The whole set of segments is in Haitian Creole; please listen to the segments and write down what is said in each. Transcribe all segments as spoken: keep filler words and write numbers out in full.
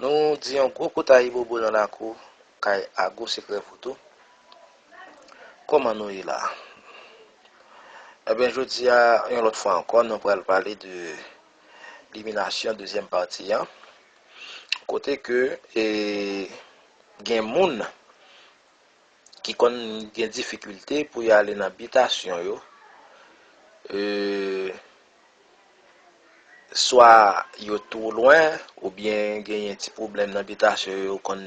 Nou di yon gwo kout ayibobo nan lakou kay Ago Sekrè Vodou. Kòman nou ye la? Ebyen, jodi a, yon lòt fwa ankò, nou pral pale de liminasyon, dezyèm pati an. Kote ke, e, gen moun ki konn gen difikilte pou y ale nan bitasyon yo, e, swa yo twò lwen, oubyen genyen ti pwoblèm nan bitasyon yo, yo konn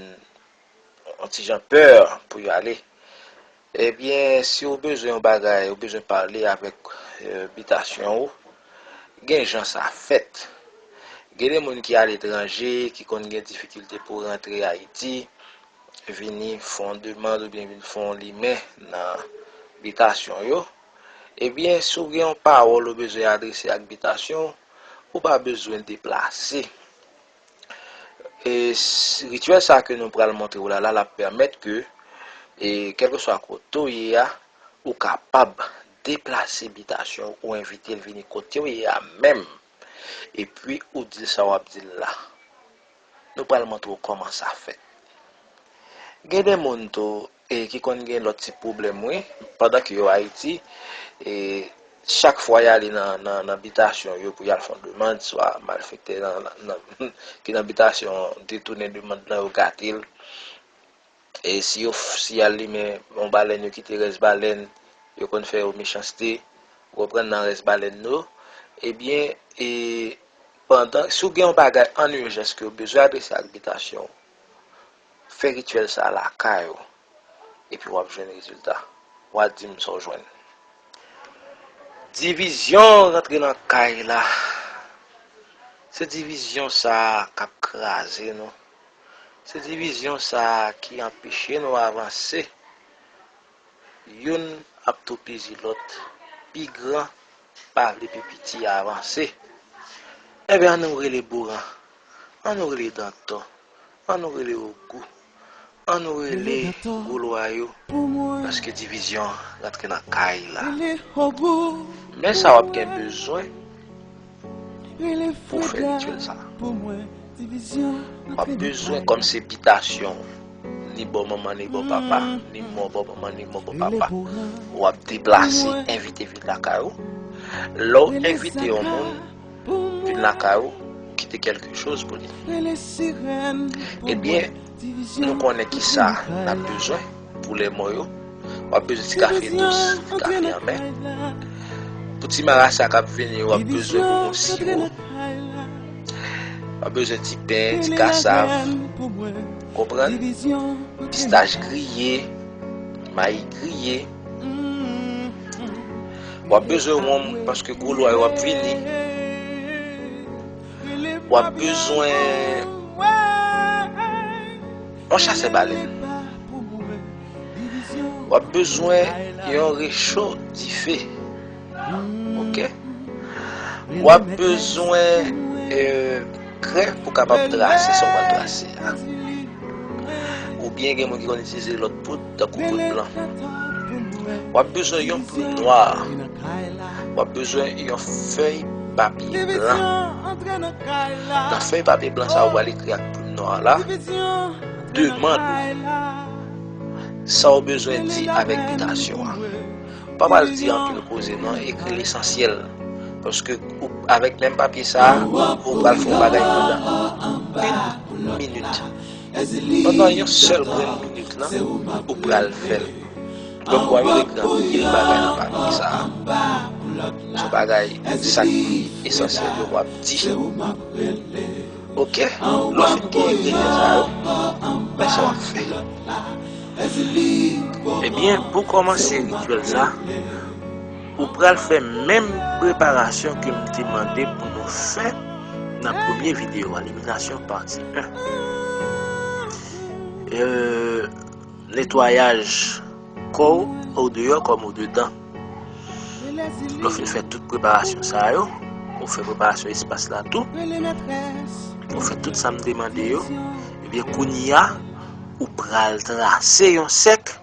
yon ti jan pè pou yo ale. Ebyen, si w bezwen yon bagay, ou bezwen pale avèk, e, bitasyon ou, gen jan sa fèt. Gen de moun ki aletranje, ki konn gen difikilte pou rantre Ayiti, vini fè yon demann oubyen vin fè yon limen nan bitasyon yo, ebyen, si w gen yon pawòl ou bezwen adrese ak bitasyon, ou pa bezwen deplase. E s-, rityèl sa ke nou pral montre w la, la, l ap pèmèt ke, e, kèlkeswa kote w ye a, ou kapab deplase bitasyon ou, ou envite l vini kote w ye a menm. Epi ou di l sa w ap di l la. Nou pral montre w kòman sa fèt. Gen de moun tou, e, ki konn gen lòt ti pwoblèm, wi, pandan ke yo Ayiti, e, chak fwa y ale nan, nan, nan bitasyon yo pou y al fè yon demann, swa malfektè nan, nan, nan, ki nan bitasyon detounen demann lan, yo gate l. E si yo, si y al limen yon balèn, yo kite rès balèn, yo konn fè yo mechanste, ou konprann, nan rès balèn yo, ebyen, e, pandan, si w gen yon bagay an ijans ke w bezwen adrese ak bitasyon w, fè rityèl sa a lakay ou, epi w ap jwenn rezilta. W a di m sa w jwenn. Divizyon rantre nan kay la. Se divizyon sa a k ap kraze nou. Se divizyon sa a ki anpeche nou avanse. Youn ap toupizi lòt. Pi gran pa vle pi piti a avanse. Ebyen, ann nou rele Boran. Ann nou rele Dantò. Ann nou rele Ogou. Ann nou rele gwo lwa yo. Paske divizyon an rantre nan kay la. Men sa w ap gen bezwen pou fè rityèl sa. W ap bezwen, kòm se bitasyon w, ni bò manman, ni bò papa, ni mò bò manman, ni mò bò papa, w ap deplase, envite vin lakay ou. Lè w envite yon moun vin lakay ou, kite kèlke choz pou li. Ebyen, nou konnen ki sa n ap bezwen pou lè mò yo. W ap bezwen ti kafe dous, ti kafe anmè. Pou ti marasa k ap vini, w ap bezwen bonbon siwo. W ap bezwen ti pen, ti kasav. Konprann? Pistach griye, mayi griye. W ap bezwen wonm paske gwo lwa yo ap vini. W ap bezwen yon chasè balèn. W ap bezwen yon recho dife. Oke? W ap bezwen, e, krè pou kapab trase sa w pral trase a. Oubyen gen moun ki konn itilize lòt poud, tankou poud blan. W ap bezwen yon plim nwa. W ap bezwen yon fèy papye blan. Nan fèy papye blan sa a, ou pral ekri ak plim nwa la, demann ou. Sa w bezwen di avèk bitasyon an. Pa pral di anpil koze non, ekri lesansyèl. Paske ou, avèk menm papye sa a, ou pral fè yon bagay pandan yon minit. Pandan yon sèl grenn minit lan, ou pral fè l. Donk, w ap ekri anpil bagay nan papye sa a. Se yon bagay sa ki esansyèl yo w ap di. Oke? Lè w fin gen engredyan sa yo, men sa w ap fè. Ebyen, pou kòmanse rityèl sa, ou pral fè menm preparasyon ke m te mande pou nou fè nan premye videyo a, liminasyon pati en. E, netwayaj kò w, odeyò kòm odedan. Lè w fin fè tout preparasyon sa yo, ou fè preparasyon espas la tou, ou fè tout sa m te mande yo, ebyen, kounye a, ou pral trase yon sèk.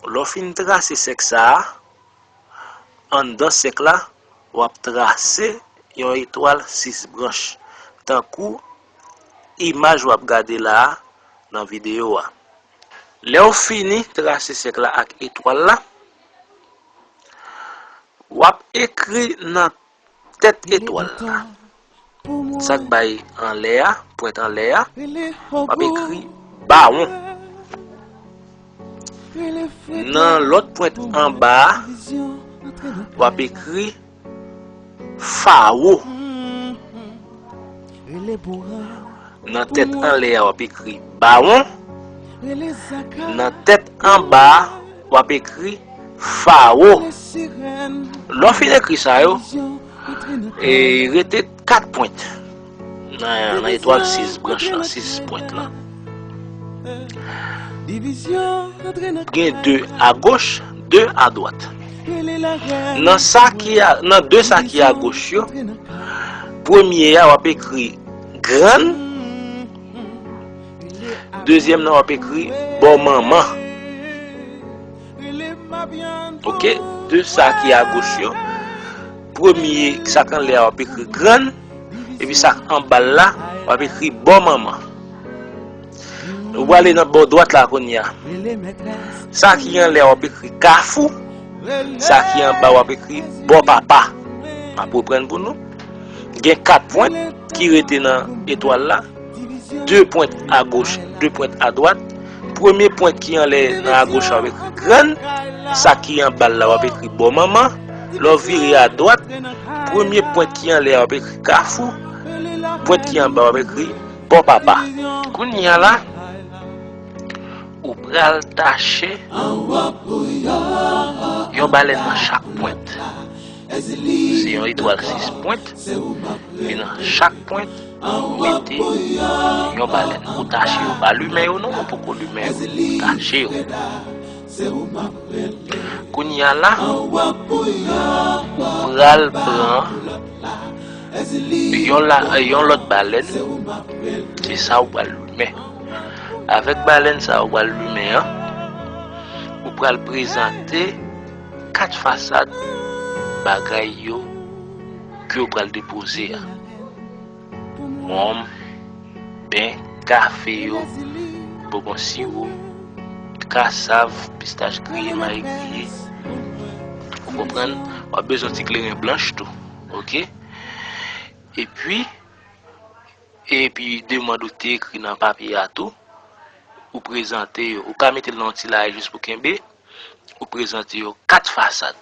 Lè w fin trase sèk sa a, anndan sèk la, w ap trase yon etwal sis branch, tankou imaj w ap gade la a nan videyo a. Lè w fini trase sèk la ak etwal la, w ap ekri nan tèt etwal la, sa k bay anlè a, pwent anlè a, w ap ekri bawon. Nan lòt pwent anba a, w ap ekri fawo. Nan tèt anlè a, w ap ekri bawon. Nan tèt anba a, w ap ekri fawo. Lè w fin ekri sa yo, e rete kat pwent nan, nan etwal sis branch lan, sis pwent lan. Gen de agoch, de adwat. Nan sa ki a, nan de sa ki agoch yo, premye a w ap ekri grann, dezyèm nan w ap ekri bò manman. Oke, de sa ki agoch yo, premye sa k anlè a w ap ekri grann, epi sa k anba l la w ap ekri bò manman. Nou prale nan bò dwat la kounye a. Sa ki anlè a w ap ekri kafou, sa ki anba w ap ekri bò papa. M ap reprann pou nou. Gen kat pwent ki rete nan etwal la. De pwent agoch, de pwent adwat. Premye pwent ki anlè nan agoch la w ap ekri grann. Sa ki anba l la w ap ekri bò manman. Lè w vire adwat, premye pwent ki anlè a w ap ekri kafou. Pwent ki anba w ap ekri bò papa. Kounye a la, ou pral tache yon balèn nan chak pwent. Se yon etwal sis pwent. Epi nan chak pwent, ou mete yon balèn. Ou tache yo, pa limen yo non, ou poko limen yo. Ou tache yo. Kounye a la, ou pral pran yon la, yon lòt balèn, se sa ou pral limen. Avèk balèn sa ou pral limen an, ou pral prezante kat fasad bagay yo ke ou pral depoze a. Wonm, pen, kafe yo, bonbon siwo, kasav, pistach griye, mayi griye. Ou konprann? W ap bezwen ti kleren blanch tou, oke? Epi, epi demann ou te ekri nan papye a tou, ou prezante yo. Ou ka mete l nan yon ti lay jis pou kenbe, ou prezante yo kat fasad.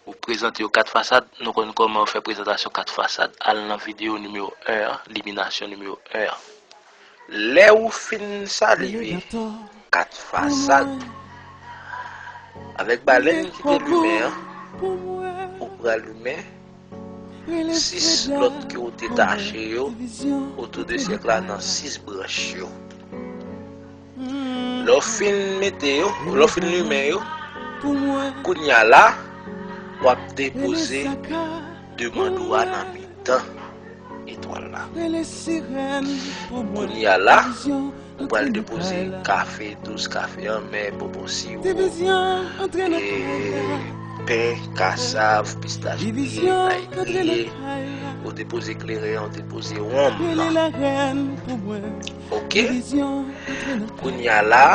Ou prezante yo kat fasad, nou konn kòman yo fè prezantasyon kat fasad. Al nan videyo nimewo en an, liminasyon nimewo en an. Lè ou fin salye kat fasad, avèk balèn ki te limen an, ou pral limen sis lòt ke ou te tache yo otou de sèk la nan sis branch yo. Lè w fin mete yo, lè w fin limen yo, kounye a la, w ap depoze demann ou a nan mitan etwal la. Kounye a la, ou pral depoze kafe dous, kafe anmè, bonbon siwo, e, pen, kasav, pistach griye, mayi griye. Ou depoze kleren, ou depoze wonm nan. Oke? Kounye a la,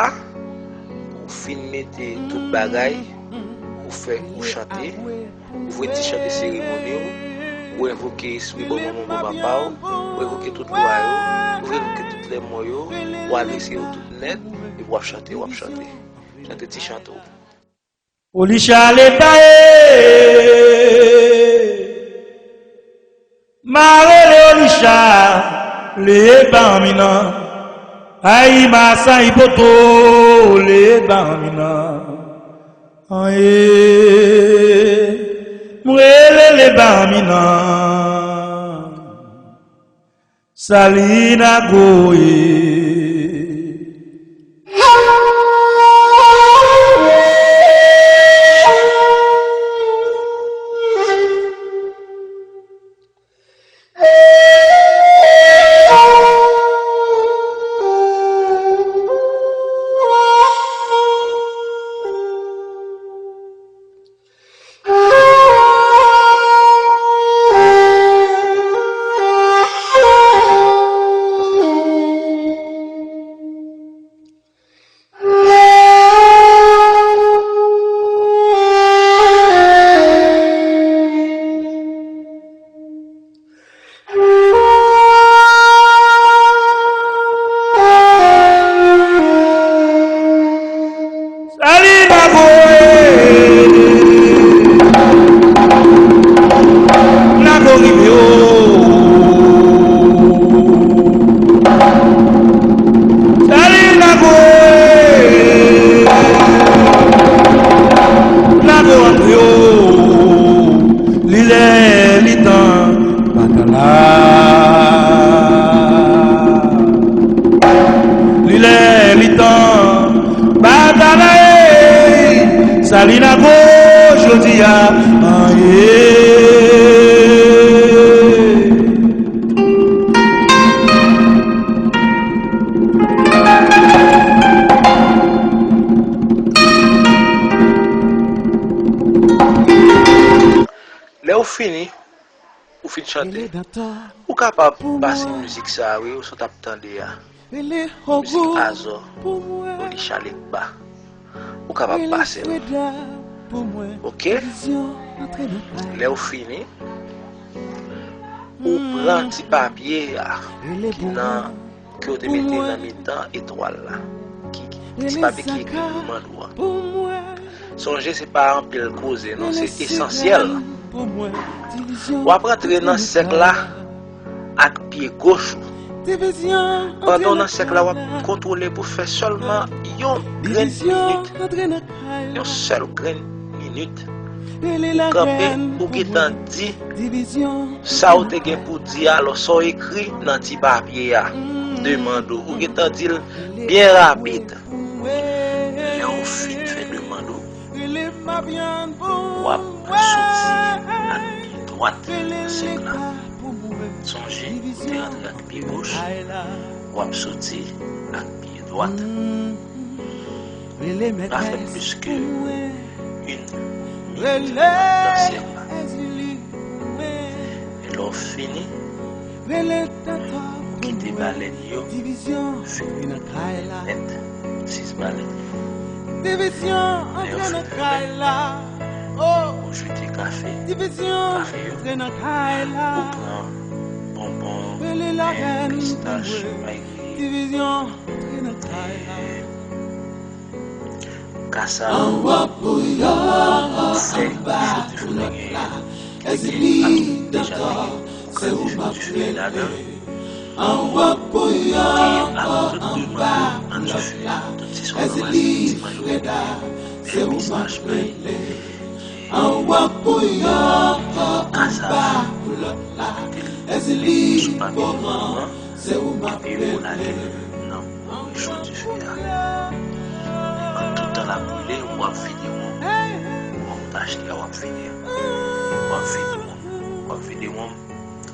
ou fin mete tout bagay, ou fè, ou chante, ou fè ti chante seremoni w, ou envoke espri bò manman bò papa w, ou envoke tout lwa yo, ou envoke tout lèmò yo, ou adrese yo tout nèt, epi w ap chante, w ap chante. Chante ti chante w. Olicha leta e, ma rele Olicha, le pa anminan. Ay, ma sa ipoto, le pa anminan. Ay, m rele le pa anminan. Salina Goye. Li lè, li tan, batay la, ey, Salinago jodi a, an ye. Lè w fini, ou fin chante, ou kapab pase mizik sa a, wi, ou sot ap tande a. Mizik Azò, Oli Chalikba. Ou kapab pase l. Oke? Lè w fini, ou pran ti papye a ki nan, ke w te mete nan mitan etwal la. Ki, ki, ti papye ki ekri demann ou an. Sonje, se pa anpil koze, non, se esansyèl. W ap rantre nan sèk la ak pye goch ou. Pandan w nan sèk la, w ap kontwole pou fè sèlman yon grenn minit. Yon sèl grenn minit. Ou kanpe, ou gentan di sa w te gen pou di a, alò sa w ekri nan ti papye a. Demann ou, ou gentan di l byen rapid. Lè w fin fè demann ou, w ap soti ak pye dwat nan sèk la. Sonje, ou te rantre ak pye goch, w ap soti ak pye dwat. Pa fè plis ke yon minit nan sèk la. E lè w fini, ou kite balèn yo fin nèt, sis balèn. Lè yo fin fèmen, ou jete kafe, kafe yo, ou pran bonbon, pen, pistach, mayi griye, e kasa, fèy, chou dife w ta genyen, keke, atou deja te gen, ou ka di chou dife ladan. Keye ak tout demand an dife, tout ti swa nan mayi, ti mayi, pistach, mayi, kasa, sou papye demann ou an, epi ou lage l nan chou dife a. Pandan tout tan l ap boule, w ap vide wonm. Wonm ou t achte a, w ap vide. W ap vide wonm. W ap vide wonm.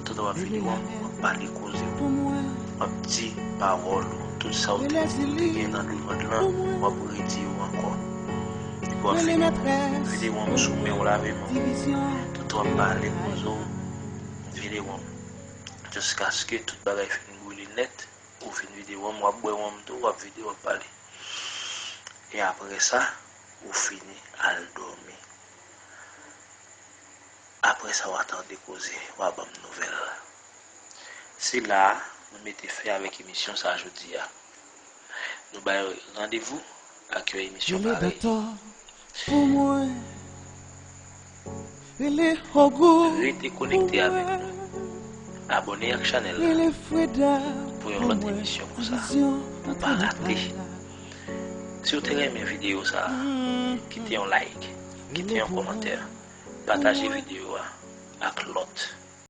Tout tan w ap vide wonm, w ap pale koze w. W ap di pawòl ou. Tout sa w te, te gen nan demann lan, w ap redi yo ankò. Epi w ap vide, vide wonm sou men w, lave men w. Tout tan w ap pale koze w, vide wonm. Jiskaske tout bagay fin boule nèt, ou fin vide wonm, w ap bwè wonm tou, w ap vide, w ap pale. E apre sa, ou fini, al dòmi. Apre sa, w a tande koze, w a ban m nouvèl. Se la a, nou mete fen avèk emisyon sa a jodi a. Nou bay randevou ak yon emisyon parèy. Rete konekte avèk nou. Abòne ak chanèl la pou yon lòt emisyon konsa ou pa rate. Si w te renmen videyo sa a, kite yon like, kite yon kòmantè, pataje videyo a ak lòt.